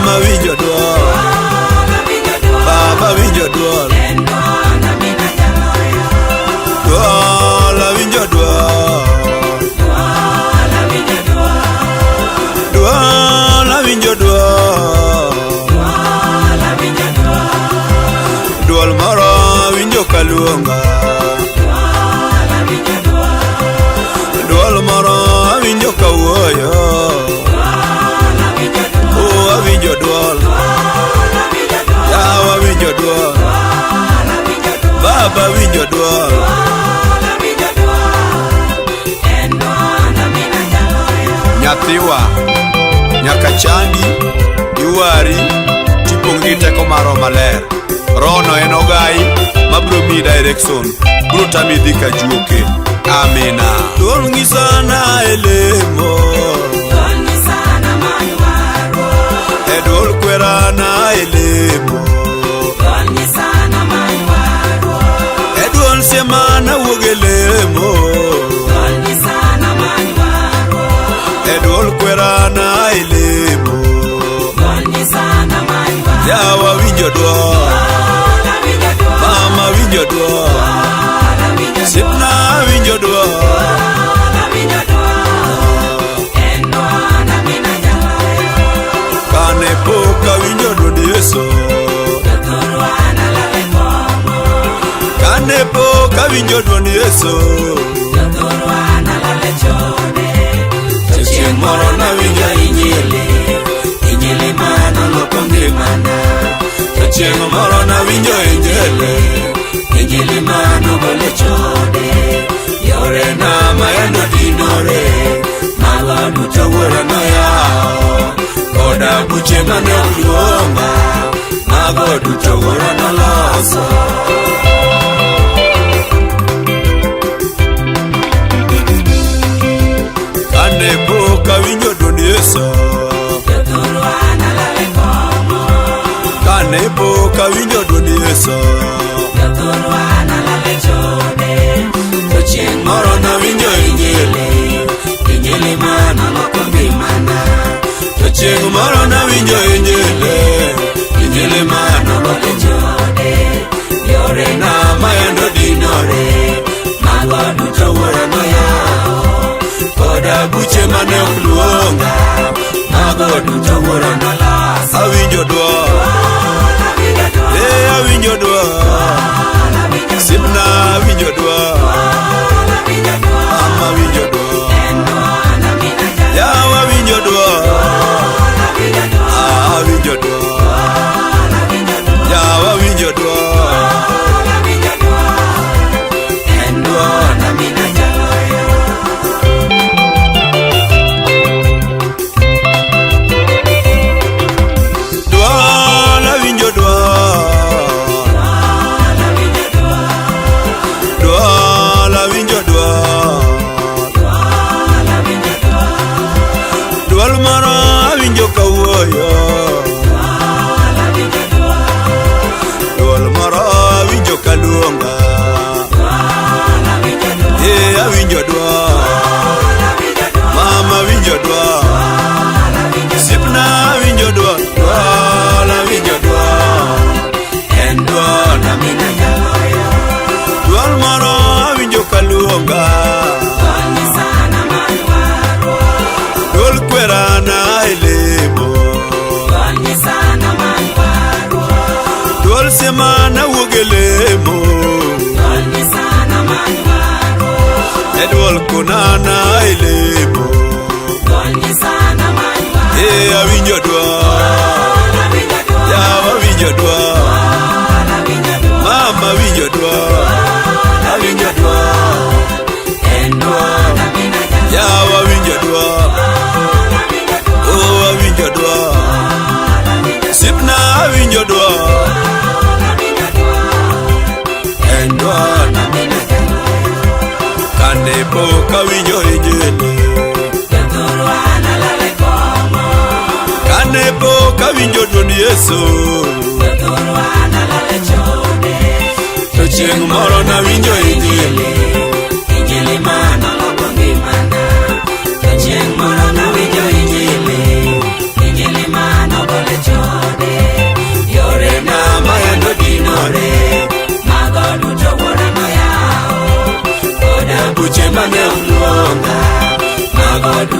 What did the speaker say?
Mama winjo dwol. Baba winjo dwol. Dwol awinjo dwol. Dwol awinjo dwol. Dwol moro awinjo kaluonga. Dwol moro awinjo kawuoyo. Oh, awinjo dwol. Yawa winjo dwol. Baba winjo dwol. Nyathiwa, nyaka changi, iwari, tipong' gi teko mar Roho Maler. Rohono en ogai mabiro miyi direction, biro tami dhi ka juoke. Amina. Duol nyisana e lemo, e duol kwerana e lemo, e duol siemana wuog e lemo, e duol kwerana e lemo. Yawa winjo duol, mama winjo duol, sipna winjo duol. Kane pok awinjo duond Yesu, kane pok awinjo duond Yesu, chieng' moro nawinjo injili, injili manoloko ngimana. To chieng' moro nawinjo injili, injili manogolo chode. Yorena mayando dinore, mago duto wuoro noyawo. Koda buche mane ok luonga, mago duto wuoro noloso. Kane pok awinjo duond Yesu, kane pok awinjo duond Yesu, Chieng' moro nawinjo injili, injili manoloko ngimana. To chieng' moro nawinjo injili, injili manoloko Chode, yorena mayando dinore, mago duto wuoro noyawo. Koda buche mane ok luonga, mago duto wuoro noloso. Awinjo dwol, eh awinjo dwol, sipna awinjo dwol, mama winjo dwol, yawa winjo dwol, ah awinjo dwol, yawa winjo dwol. Dwol awinjo dwol, dwol awinjo dwol, dwol moro awinjo kawuoyo, dwol moro awinjo kaluonga, eh awinjo dwol, mama winjo dwol, sipna awinjo dwol, dwol awinjo dwol, en dwol dwol moro awinjo kaluonga, dwol kwerana e lemo, dwol semana wuog e lemo, e dwol konana e lemo, e awinjo dwol, yawa winjo dwol, mama winjo dwol, awinjo dwol, yawa winjo dwol, oh awinjo dwol, sipna awinjo dwol, en dwol, kane pok awinjo injili, kane pok awinjo duond Yesu, to chieng' moro nawinjo injili, Injili manoloko ngimana. To chieng' moro nawinjo injili, injili manogolo chode. Mane uluonga. Mago duto.